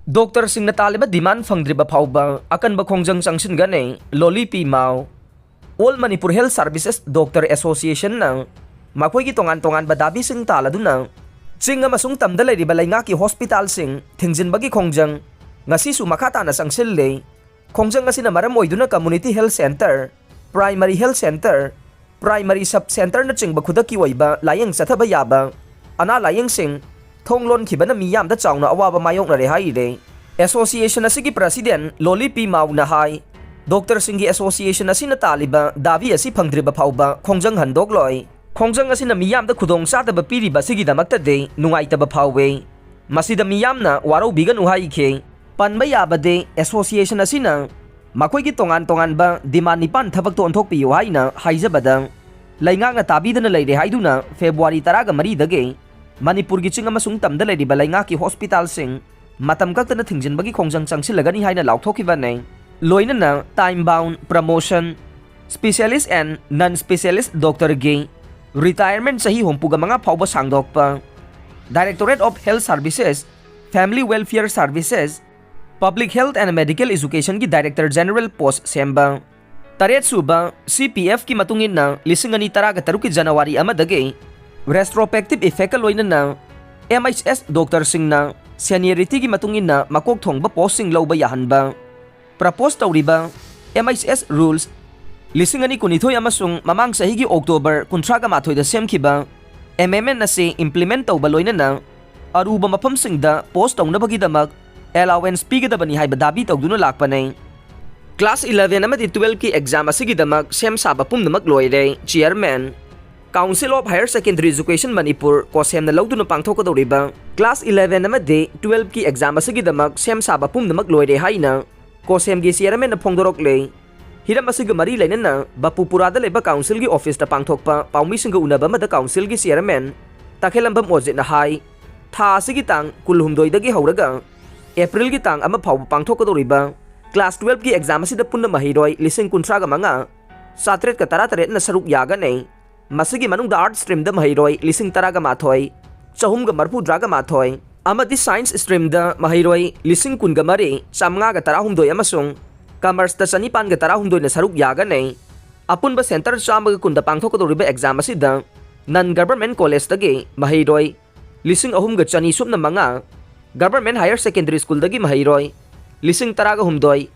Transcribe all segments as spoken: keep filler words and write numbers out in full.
ꯗꯣꯛꯇꯔꯁꯤꯡꯅ ꯇꯥꯜꯂꯤꯕ ꯗꯤꯃꯥꯟ ꯐꯪꯗ꯭ꯔꯤꯕ ꯐꯥꯎꯕ ꯑꯀꯟꯕ ꯈꯣꯡꯖꯪ ꯆꯪꯁꯤꯟꯒꯅꯤ꯫ ꯂꯣꯂꯤ ꯄꯤ ꯃꯥꯎ꯫ All Manipur Health Services Doctor Association-ꯅ ꯃꯈꯣꯏꯒꯤ ꯇꯣꯉꯥꯟ ꯇꯣꯉꯥꯟꯕ ꯗꯥꯕꯤꯁꯤꯡ ꯇꯥꯜꯂꯗꯨꯅ ꯆꯤꯡ ꯑꯃꯁꯨꯡ ꯇꯝꯗ ꯂꯩꯔꯤꯕ ꯂꯩꯉꯥꯛꯀꯤ ꯍꯣꯁꯄꯤꯇꯥꯜꯁꯤꯡ ꯊꯤꯡꯖꯤꯟꯕꯒꯤ ꯈꯣꯡꯖꯪ ꯉꯁꯤꯁꯨ ꯃꯈꯥ ꯇꯥꯅ ꯆꯪꯁꯤꯜꯂꯤ꯫ ꯈꯣꯡꯖꯪ ꯑꯁꯤꯅ ꯃꯔꯝ ꯑꯣꯏꯗꯨꯅ community health centre, primary health centre, primary sub centre-ꯅꯆꯤꯡꯕ ꯈꯨꯗꯛꯀꯤ ꯑꯣꯏꯕ ꯂꯥꯌꯦꯡ ꯆꯠꯊꯕ ꯌꯥꯕ ꯑꯅꯥ ꯂꯥꯌꯦꯡꯁꯤꯡ ꯊꯣꯡ ꯂꯣꯟꯈꯤꯕꯅ ꯃꯤꯌꯥꯝꯗ ꯆꯥꯎꯅ ꯑꯋꯥꯕ ꯃꯥꯌꯣꯛꯅꯔꯦ ꯍꯥꯏꯔꯤ꯫ Association ꯑꯁꯤꯒꯤ president ꯂꯣꯂꯤ ꯄꯤ ꯃꯥꯎꯅ ꯍꯥꯏ, ꯗꯣꯛꯇꯔꯁꯤꯡꯒꯤ association ꯑꯁꯤꯅ ꯇꯥꯜꯂꯤꯕ ꯗꯥꯕꯤ ꯑꯁꯤ ꯐꯪꯗ꯭ꯔꯤꯕ ꯐꯥꯎꯕ ꯈꯣꯡꯖꯪ ꯍꯟꯗꯣꯛꯂꯣꯏ꯫ ꯈꯣꯡꯖꯪ ꯑꯁꯤꯅ ꯃꯤꯌꯥꯝꯗ ꯈꯨꯗꯣꯡꯆꯥꯗꯕ ꯄꯤꯔꯤꯕ ꯑꯁꯤꯒꯤꯗꯃꯛꯇꯗꯤ ꯅꯨꯡꯉꯥꯏꯇꯕ ꯐꯥꯎꯏ꯫ ꯃꯁꯤꯗ ꯃꯤꯌꯥꯝꯅ ꯋꯥꯔꯧꯕꯤꯒꯅꯨ ꯍꯥꯏꯈꯤ꯫ ꯄꯟꯕ ꯌꯥꯕꯗꯤ, association ꯑꯁꯤꯅ ꯃꯈꯣꯏꯒꯤ ꯇꯣꯉꯥꯟ ꯇꯣꯉꯥꯟꯕ demand ꯅꯤꯄꯥꯟ ꯊꯕꯛꯇ ꯑꯣꯟꯊꯣꯛꯄꯤꯌꯨ ꯍꯥꯏꯅ ꯍꯥꯏꯖꯕꯗ, ꯂꯩꯉꯥꯛꯅ ꯇꯥꯕꯤꯗꯅ ꯂꯩꯔꯦ ꯍꯥꯏꯗꯨꯅ February ꯇꯔꯥꯒ ꯃꯔꯤꯗꯒꯤ ꯃꯅꯤꯄꯨꯔꯒꯤ ꯆꯤꯡ ꯑꯃꯁꯨꯡ ꯇꯝꯗ ꯂꯩꯔꯤꯕ ꯂꯩꯉꯥꯛꯀꯤ ꯍꯣꯁꯄꯤꯇꯥꯜꯁꯤꯡ ꯃꯇꯝ ꯀꯛꯇꯅ ꯊꯤꯡꯖꯤꯟꯕꯒꯤ ꯈꯣꯡꯖꯪ ꯆꯪꯁꯤꯜꯂꯒꯅꯤ ꯍꯥꯏꯅ ꯂꯥꯎꯊꯣꯛꯈꯤꯕꯅꯤ꯫ ꯂꯣꯏꯅꯅ time bound promotion, specialist and non specialist doctor-ꯒꯤ retirement ꯆꯍꯤ ꯍꯨꯝꯐꯨꯒ ꯃꯉꯥ ꯐꯥꯎꯕ ꯁꯥꯡꯗꯣꯛꯄ, Directorate of Health Services, Family Welfare Services, Public Health and Medical Education-ꯒꯤ Director General post ꯁꯦꯝꯕ, ꯇꯔꯦꯠ ꯁꯨꯕ C P F-ꯀꯤ ꯃꯇꯨꯡ ꯏꯟꯅ ꯂꯤꯁꯤꯡ ꯑꯅꯤ ꯇꯔꯥꯒ ꯇꯔꯨꯛꯀꯤ January ꯑꯃꯗꯒꯤ retrospective effect-ꯀ ꯂꯣꯏꯅꯅ M H S ꯗꯣꯛꯇꯔꯁꯤꯡꯅ seniority-ꯒꯤ ꯃꯇꯨꯡ ꯏꯟꯅ ꯃꯀꯣꯛ ꯊꯣꯡꯕ post-ꯁꯤꯡ ꯂꯧꯕ ꯌꯥꯍꯟꯕ, propose ꯇꯧꯔꯤꯕ M H S rules ꯂꯤꯁꯤꯡ ꯑꯅꯤ ꯀꯨꯟꯅꯤꯊꯣꯏ ꯑꯃꯁꯨꯡ ꯃꯃꯥꯡ ꯆꯍꯤꯒꯤ October ꯀꯨꯟꯊ꯭ꯔꯥꯒ ꯃꯥꯊꯣꯏꯗ ꯁꯦꯝꯈꯤꯕ amendment ꯑꯁꯤ implement ꯇꯧꯕ ꯂꯣꯏꯅꯅ ꯑꯔꯨꯕ ꯃꯐꯝꯁꯤꯡꯗ post ꯇꯧꯅꯕꯒꯤꯗꯃꯛ allowance ꯄꯤꯒꯗꯕꯅꯤ ꯍꯥꯏꯕ ꯗꯥꯕꯤ ꯇꯧꯗꯨꯅ ꯂꯥꯛꯄꯅꯤ꯫ Class eleven ꯑꯃꯗꯤ twelve-ꯀꯤ exam ꯑꯁꯤꯒꯤꯗꯃꯛ ꯁꯦꯝ ꯁꯥꯕ ꯄꯨꯝꯅꯃꯛ ꯂꯣꯏꯔꯦ꯫ Chairman, Council of Higher Secondary Education Manipur, ꯀꯣꯁꯦꯝꯅ ꯂꯧꯗꯨꯅ ꯄꯥꯡꯊꯣꯛꯀꯗꯧꯔꯤꯕ class eleven ꯑꯃꯗꯤ twelve-ꯀꯤ exam ꯑꯁꯤꯒꯤꯗꯃꯛ ꯁꯦꯝ ꯁꯥꯕ ꯄꯨꯝꯅꯃꯛ ꯂꯣꯏꯔꯦ ꯍꯥꯏꯅ ꯀꯣꯁꯦꯝꯒꯤ chairman-ꯅ ꯐꯣꯡꯗꯣꯔꯛꯂꯦ꯫ ꯍꯤꯔꯝ ꯑꯁꯤꯒ ꯃꯔꯤ ꯂꯩꯅꯅ ꯕꯄꯨꯄꯨꯔꯥꯗ ꯂꯩꯕ council-ꯒꯤ office-ꯇ ꯄꯥꯡꯊꯣꯛꯄ ꯄꯥꯎꯃꯤꯁꯤꯡꯒ ꯎꯅꯕ ꯑꯃꯗ council-ꯒꯤ chairman ꯇꯈꯦꯂꯝꯕꯝ ꯑꯣꯖꯤꯠꯅ ꯍꯥꯏ, ꯊꯥ ꯑꯁꯤꯒꯤ ꯇꯥꯡ ꯀꯨꯟꯍꯨꯝꯗꯣꯏꯗꯒꯤ ꯍꯧꯔꯒ April-ꯒꯤ ꯇꯥꯡ ꯑꯃ ꯐꯥꯎꯕ ꯄꯥꯡꯊꯣꯛꯀꯗꯧꯔꯤꯕ class twelve-ꯀꯤ exam ꯑꯁꯤꯗ ꯄꯨꯟꯅ ꯃꯍꯩꯔꯣꯏ ꯂꯤꯁꯤꯡ ꯀꯨꯟꯊ꯭ꯔꯥꯒ ꯃꯉꯥ, ꯆꯥꯇ꯭ꯔꯦꯠꯀ ꯇꯔꯥꯇꯔꯦꯠꯅ ꯁꯔꯨꯛ ꯌꯥꯒꯅꯤ꯫ ꯃꯁꯤꯒꯤ ꯃꯅꯨꯡꯗ arts stream-ꯗ ꯃꯍꯩꯔꯣꯏ ꯂꯤꯁꯤꯡ ꯇꯔꯥꯒ ꯃꯥꯊꯣꯏ, ꯆꯍꯨꯝꯒ ꯃꯔꯐꯨꯇꯔꯥꯒ ꯃꯥꯊꯣꯏ, ꯑꯃꯗꯤ Science streamꯗ ꯃꯍꯩꯔꯣꯏ ꯂꯤꯁꯤꯡ ꯀꯨꯟꯒ ꯃꯔꯤ, ꯆꯥꯃꯉꯥꯒ ꯇꯔꯥꯍꯨꯝꯗꯣꯏ ꯑꯃꯁꯨꯡ Commerceꯇ ꯆꯅꯤꯄꯥꯟꯒ ꯇꯔꯥꯍꯨꯝꯗꯣꯏꯅ ꯁꯔꯨꯛ ꯌꯥꯒꯅꯤ꯫ ꯑꯄꯨꯟꯕ centre ꯆꯥꯝꯃꯒ ꯀꯨꯟꯗ ꯄꯥꯡꯊꯣꯛꯀꯗꯧꯔꯤꯕ exam ꯑꯁꯤꯗ non government collegeꯇꯒꯤ ꯃꯍꯩꯔꯣꯏ ꯂꯤꯁꯤꯡ ꯑꯍꯨꯝꯒ ꯆꯅꯤ ꯁꯨꯞꯅ ꯃꯉꯥ, Government Higher Secondary Schoolꯗꯒꯤ ꯃꯍꯩꯔꯣꯏ ꯂꯤꯁꯤꯡ ꯇꯔꯥꯒ ꯍꯨꯝꯗꯣꯏ,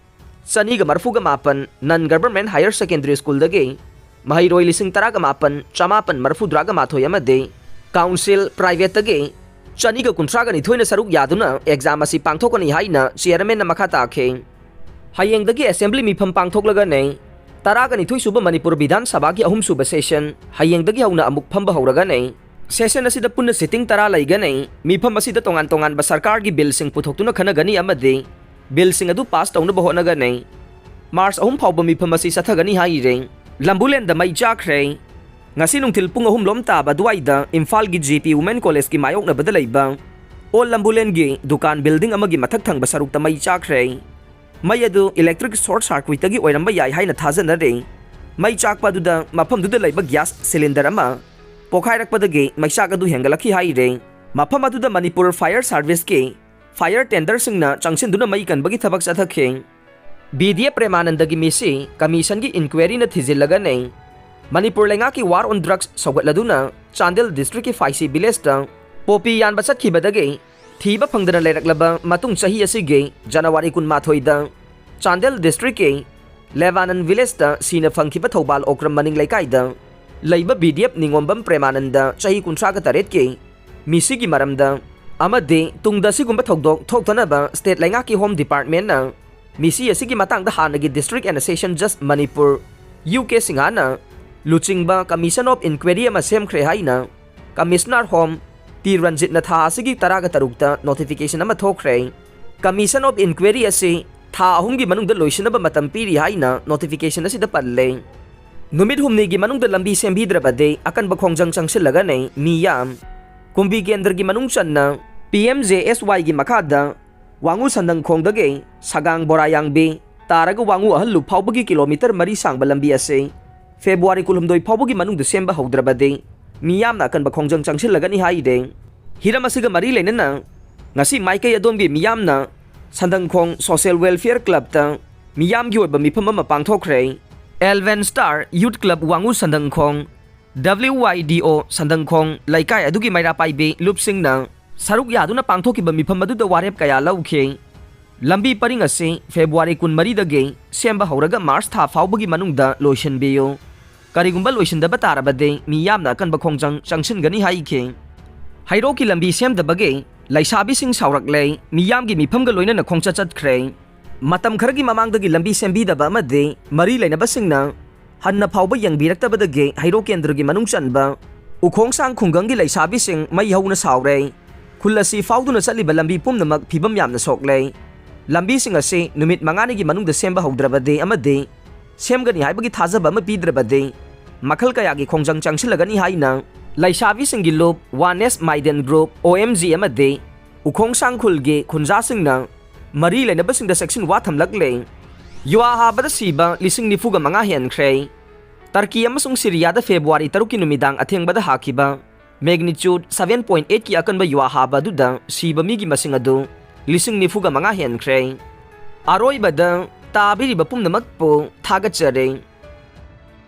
ꯆꯅꯤꯒ ꯃꯔꯤꯐꯨꯒ ꯃꯥꯄꯟ, Non Government Higher Secondary Schoolꯗꯒꯤ ꯃꯍꯩꯔꯣꯏ ꯂꯤꯁꯤꯡ ꯇꯔꯥꯒ ꯃꯥꯄꯟ, ꯆꯃꯥꯄꯟ ꯃꯔꯤꯐꯨꯇꯔꯥꯒ ꯃꯥꯊꯣꯏ ꯑꯃꯗꯤ Council Privateꯇꯒꯤ ꯆꯅꯤꯒ ꯀꯨꯟꯊ꯭ꯔꯥꯒ ꯅꯤꯊꯣꯏꯅ ꯁꯔꯨꯛ ꯌꯥꯗꯨꯅ exam ꯑꯁꯤ ꯄꯥꯡꯊꯣꯛꯀꯅꯤ ꯍꯥꯏꯅ Chairmanꯅ ꯃꯈꯥ ꯇꯥꯈꯤ꯫ ꯍꯌꯦꯡꯗꯒꯤ Assembly ꯃꯤꯐꯝ ꯄꯥꯡꯊꯣꯛꯂꯒꯅꯤ꯫ ꯇꯔꯥꯒ ꯅꯤꯊꯣꯏ ꯁꯨꯕ ꯃꯅꯤꯄꯨꯔ ꯕꯤꯙꯥꯟ ꯁꯚꯥꯒꯤ ꯑꯍꯨꯝꯁꯨꯕ session ꯍꯌꯦꯡꯗꯒꯤ ꯍꯧꯅ ꯑꯃꯨꯛ ꯐꯝꯕ ꯍꯧꯔꯒꯅꯤ꯫ Session ꯑꯁꯤꯗ ꯄꯨꯟꯅ sitting ꯇꯔꯥ ꯂꯩꯒꯅꯤ꯫ ꯃꯤꯐꯝ ꯑꯁꯤꯗ ꯇꯣꯉꯥꯟ ꯇꯣꯉꯥꯟꯕ ꯁꯔꯀꯥꯔꯒꯤ billꯁꯤꯡ ꯄꯨꯊꯣꯛꯇꯨꯅ ꯈꯟꯅꯒꯅꯤ ꯑꯃꯗꯤ billꯁꯤꯡ ꯑꯗꯨ pass ꯇꯧꯅꯕ ꯍꯣꯠꯅꯒꯅꯤ꯫ March ꯑꯍꯨꯝ ꯐꯥꯎꯕ ꯃꯤꯐꯝ ꯑꯁꯤ ꯆꯠꯊꯒꯅꯤ ꯍꯥꯏꯔꯦ꯫ ꯂꯝꯕꯨꯂꯦꯟꯗ ꯃꯩ ꯆꯥꯛꯈ꯭ꯔꯦ꯫ ꯉꯁꯤ ꯅꯨꯡꯊꯤꯜ ꯄꯨꯡ ꯑꯍꯨꯝ ꯂꯣꯝ ꯇꯥꯕ ꯑꯗꯨꯋꯥꯏꯗ ꯏꯝꯐꯥꯜꯒꯤ G P Women Collegeꯀꯤ ꯃꯥꯌꯣꯛꯅꯕꯗ ꯂꯩꯕ Old ꯂꯝꯕꯨꯂꯦꯟꯒꯤ ꯗꯨꯀꯥꯟ building ꯑꯃꯒꯤ ꯃꯊꯛ ꯊꯪꯕ ꯁꯔꯨꯛꯇ ꯃꯩ ꯆꯥꯛꯈ꯭ꯔꯦ꯫ ꯃꯩ ꯑꯗꯨ electric short circuitꯇꯒꯤ ꯑꯣꯏꯔꯝꯕ ꯌꯥꯏ ꯍꯥꯏꯅ ꯊꯥꯖꯅꯔꯤ꯫ ꯃꯩ ꯆꯥꯛꯄ ꯑꯗꯨꯗ ꯃꯐꯝꯗꯨꯗ ꯂꯩꯕ gas cylinder ꯑꯃ ꯄꯣꯈꯥꯏꯔꯛꯄꯗꯒꯤ ꯃꯩꯆꯥꯛ ꯑꯗꯨ ꯍꯦꯟꯒꯠꯂꯛꯈꯤ ꯍꯥꯏꯔꯦ꯫ ꯃꯐꯝ ꯑꯗꯨꯗ ꯃꯅꯤꯄꯨꯔ Fire Serviceꯀꯤ fire tenderꯁꯤꯡꯅ ꯆꯪꯁꯤꯟꯗꯨꯅ ꯃꯩ ꯀꯟꯕꯒꯤ ꯊꯕꯛ ꯆꯠꯊꯈꯤ꯫ B D F ꯄ꯭ꯔꯦꯃꯥꯅꯟꯗꯒꯤ ꯃꯤꯁꯤ commissionꯒꯤ inquiryꯅ ꯊꯤꯖꯤꯜꯂꯒꯅꯤ꯫ ꯃꯅꯤꯄꯨꯔ ꯂꯩꯉꯥꯛꯀꯤ war on drugs ꯁꯧꯒꯠꯂꯗꯨꯅ Chandel districtꯀꯤ ꯐꯥꯏꯁꯤ villageꯇ poppy ꯌꯥꯟꯕ ꯆꯠꯈꯤꯕꯗꯒꯤ ꯊꯤꯕ ꯐꯪꯗꯅ ꯂꯩꯔꯛꯂꯕ ꯃꯇꯨꯡ ꯆꯍꯤ ꯑꯁꯤꯒꯤ January ꯀꯨꯟꯃꯥꯊꯣꯏꯗ ꯆꯥꯟꯗꯦꯜ districtꯀꯤ ꯂꯦꯕꯥꯅꯟ villageꯇ ꯁꯤꯅ ꯐꯪꯈꯤꯕ ꯊꯧꯕꯥꯜ ꯑꯣꯀ꯭ꯔꯝ ꯃꯅꯤꯡ ꯂꯩꯀꯥꯏꯗ ꯂꯩꯕ B D F ꯅꯤꯉꯣꯝꯕꯝ ꯄ꯭ꯔꯦꯃꯥꯅꯟꯗ ꯆꯍꯤ ꯀꯨꯟꯊ꯭ꯔꯥꯒ ꯇꯔꯦꯠꯀꯤ ꯃꯤꯁꯤꯒꯤ ꯃꯔꯝꯗ ꯑꯃꯗꯤ ꯇꯨꯡꯗ ꯑꯁꯤꯒꯨꯝꯕ ꯊꯧꯗꯣꯛ ꯊꯣꯛꯇꯅꯕ state ꯂꯩꯉꯥꯛꯀꯤ Home Departmentꯅ ꯃꯤꯁꯤ ꯑꯁꯤꯒꯤ ꯃꯇꯥꯡꯗ ꯍꯥꯟꯅꯒꯤ District and Session Judge Manipur U K ꯁꯤꯡꯍꯥꯅ ꯂꯨꯆꯤꯡꯕ Commission of Inquiry ꯑꯃ ꯁꯦꯝꯈ꯭ꯔꯦ ꯍꯥꯏꯅ Commissioner Home ꯇꯤ ꯔꯟꯖꯤꯠꯅ ꯊꯥ ꯑꯁꯤꯒꯤ ꯇꯔꯥꯒ ꯇꯔꯨꯛꯇ notification ꯑꯃ ꯊꯣꯛꯈ꯭ꯔꯦ꯫ Commission of Inquiry ꯑꯁꯤ ꯊꯥ ꯑꯍꯨꯝꯒꯤ ꯃꯅꯨꯡꯗ ꯂꯣꯏꯁꯤꯟꯅꯕ ꯃꯇꯝ ꯄꯤꯔꯤ ꯍꯥꯏꯅ notification ꯑꯁꯤꯗ ꯄꯜꯂꯦ꯫ ꯅꯨꯃꯤꯠ ꯍꯨꯝꯅꯤꯒꯤ ꯃꯅꯨꯡꯗ ꯂꯝꯕꯤ ꯁꯦꯝꯕꯤꯗ꯭ꯔꯕꯗꯤ ꯑꯀꯟꯕ ꯈꯣꯡꯖꯪ ꯆꯪꯁꯤꯜꯂꯒꯅꯤ ꯃꯤꯌꯥꯝ꯫ ꯀꯨꯝꯕꯤ ꯀꯦꯟꯗ꯭ꯔꯒꯤ ꯃꯅꯨꯡ ꯆꯟꯅ P M J S Yꯒꯤ ꯃꯈꯥꯗ ꯋꯥꯉꯨ ꯁꯟꯗꯪꯈꯣꯡꯗꯒꯤ ꯁꯒꯥꯡ ꯕꯣꯔꯥꯌꯥꯡꯕꯤ ꯇꯥꯔꯒ ꯋꯥꯉꯨ ꯑꯍꯜꯂꯨ ꯐꯥꯎꯕꯒꯤ kilometre ꯃꯔꯤ ꯁꯥꯡꯕ ꯂꯝꯕꯤ ꯑꯁꯤ February ꯀꯨꯟꯍꯨꯝꯗꯣꯏ ꯐꯥꯎꯕꯒꯤ ꯃꯅꯨꯡꯗ ꯁꯦꯝꯕ ꯍꯧꯗ꯭ꯔꯕꯗꯤ ꯃꯤꯌꯥꯝꯅ ꯑꯀꯟꯕ ꯈꯣꯡꯖꯪ ꯆꯪꯁꯤꯜꯂꯒꯅꯤ ꯍꯥꯏꯔꯦ꯫ ꯍꯤꯔꯝ ꯑꯁꯤꯒ ꯃꯔꯤ ꯂꯩꯅꯅ ꯉꯁꯤ ꯃꯥꯏꯀꯩ ꯑꯗꯣꯝꯒꯤ ꯃꯤꯌꯥꯝꯅ ꯁꯟꯗꯪꯈꯣꯡ ꯁꯣꯁꯤꯌꯦꯜ ꯋꯦꯜꯐꯤꯌꯔ ꯀ꯭ꯂꯕꯇ ꯃꯤꯌꯥꯝꯒꯤ ꯑꯣꯏꯕ ꯃꯤꯐꯝ ꯑꯃ ꯄꯥꯡꯊꯣꯛꯈ꯭ꯔꯦ꯫ Eleven star youth club Wangoo Sandangkhong, W Y D O Sandangkhong ꯂꯩꯀꯥꯏ ꯑꯗꯨꯒꯤ ꯃꯩꯔꯥ ꯄꯥꯏꯕꯤ ꯂꯨꯞꯁꯤꯡꯅ ꯁꯔꯨꯛ ꯌꯥꯗꯨꯅ ꯄꯥꯡꯊꯣꯛꯈꯤꯕ ꯃꯤꯐꯝ ꯑꯗꯨꯗ ꯋꯥꯔꯦꯞ ꯀꯌꯥ ꯂꯧꯈꯤ꯫ ꯂꯝꯕꯤ ꯄꯔꯤꯡ ꯑꯁꯤ ꯐꯦꯕ꯭ꯔꯨꯋꯥꯔꯤ ꯀꯨꯟꯃꯔꯤꯗꯒꯤ ꯁꯦꯝꯕ ꯍꯧꯔꯒ ꯃꯥꯔꯆ ꯊꯥ ꯐꯥꯎꯕꯒꯤ ꯃꯅꯨꯡꯗ ꯂꯣꯏꯁꯤꯟꯕꯤꯌꯨ꯫ ꯀꯔꯤꯒꯨꯝꯕ ꯂꯣꯏꯁꯤꯟꯗꯕ ꯇꯥꯔꯕꯗꯤ ꯃꯤꯌꯥꯝꯅ ꯑꯀꯟꯕ ꯈꯣꯡꯖꯪ ꯆꯪꯁꯤꯟꯒꯅꯤ ꯍꯥꯏꯈꯤ꯫ ꯍꯩꯔꯣꯛꯀꯤ ꯂꯝꯕꯤ ꯁꯦꯝꯗꯕꯒꯤ ꯂꯩꯁꯥꯕꯤꯁꯤꯡ ꯁꯥꯎꯔꯛꯂꯦ, ꯃꯤꯌꯥꯝꯒꯤ ꯃꯤꯐꯝꯒ ꯂꯣꯏꯅꯅ ꯈꯣꯡꯆꯠ ꯆꯠꯈ꯭ꯔꯦ꯫ ꯃꯇꯝ ꯈꯔꯒꯤ ꯃꯃꯥꯡꯗꯒꯤ ꯂꯝꯕꯤ ꯁꯦꯝꯕꯤꯗꯕ ꯑꯃꯗꯤ ꯃꯔꯤ ꯂꯩꯅꯕꯁꯤꯡꯅ ꯍꯟꯅ ꯐꯥꯎꯕ ꯌꯦꯡꯕꯤꯔꯛꯇꯕꯗꯒꯤ ꯍꯩꯔꯣꯛ ꯀꯦꯟꯗ꯭ꯔꯒꯤ ꯃꯅꯨꯡ ꯆꯟꯕ ꯎꯈꯣꯡꯁꯥꯡ ꯈꯨꯡꯒꯪꯒꯤ ꯂꯩꯁꯥꯕꯤꯁꯤꯡ ꯃꯩ ꯍꯧꯅ ꯁꯥꯎꯔꯦ꯫ ꯈꯨꯜ ꯑꯁꯤ ꯐꯥꯎꯗꯨꯅ ꯆꯠꯂꯤꯕ ꯂꯝꯕꯤ ꯄꯨꯝꯅꯃꯛ ꯐꯤꯕꯝ ꯌꯥꯝꯅ ꯁꯣꯛꯂꯦ꯫ ꯂꯝꯕꯤꯁꯤꯡ ꯑꯁꯤ ꯅꯨꯃꯤꯠ ꯃꯉꯥꯅꯤꯒꯤ ꯃꯅꯨꯡꯗ ꯁꯦꯝꯕ ꯍꯧꯗ꯭ꯔꯕꯗꯤ ꯑꯃꯗꯤ ꯁꯦꯝꯒꯅꯤ ꯍꯥꯏꯕꯒꯤ ꯊꯥꯖꯕ ꯑꯃ ꯄꯤꯗ꯭ꯔꯕꯗꯤ ꯃꯈꯜ ꯀꯌꯥꯒꯤ ꯈꯣꯡꯖꯪ ꯆꯪꯁꯤꯜꯂꯒꯅꯤ ꯍꯥꯏꯅ ꯂꯩꯁꯥꯕꯤꯁꯤꯡꯒꯤ ꯂꯨꯞ ꯋꯥꯟ ꯑꯦꯁ ꯃꯥꯏꯗꯦꯟ ꯒ꯭ꯔꯨꯞ, O M G ꯑꯃꯗꯤ ꯎꯈꯣꯡꯁꯥꯡ ꯈꯨꯜꯒꯤ ꯈꯨꯟꯖꯥꯁꯤꯡꯅ ꯃꯔꯤ ꯂꯩꯅꯕꯁꯤꯡꯗ ꯆꯦꯛꯁꯤꯟ ꯋꯥ ꯊꯝꯂꯛꯂꯦ꯫ ꯌꯨꯍꯥ ꯍꯥꯕꯗ ꯁꯤꯕ ꯂꯤꯁꯤꯡ ꯅꯤꯐꯨꯒ ꯃꯉꯥ ꯍꯦꯟꯈ꯭ꯔꯦ꯫ ꯇꯔꯀꯤ ꯑꯃꯁꯨꯡ ꯁꯤꯔꯤꯌꯥꯗ ꯐꯦꯕ꯭ꯔꯨꯋꯥꯔꯤ ꯇꯔꯨꯛꯀꯤ ꯅꯨꯃꯤꯗꯥꯡ ꯑꯊꯦꯡꯕꯗ ꯍꯥꯈꯤꯕ magnitude seven point eight ꯀꯤ ꯑꯀꯟꯕ ꯌꯨꯍꯥ ꯍꯥꯕ ꯑꯗꯨꯗ ꯁꯤꯕ ꯃꯤꯒꯤ ꯃꯁꯤꯡ ꯑꯗꯨ ꯂꯤꯁꯤꯡ ꯅꯤꯐꯨꯒ ꯃꯉꯥ ꯍꯦꯟꯈ꯭ꯔꯦ꯫ ꯑꯔꯣꯏꯕꯗ ꯇꯥꯕꯤꯔꯤꯕ ꯄꯨꯝꯅꯃꯛꯄꯨ ꯊꯥꯒꯠꯆꯔꯤ꯫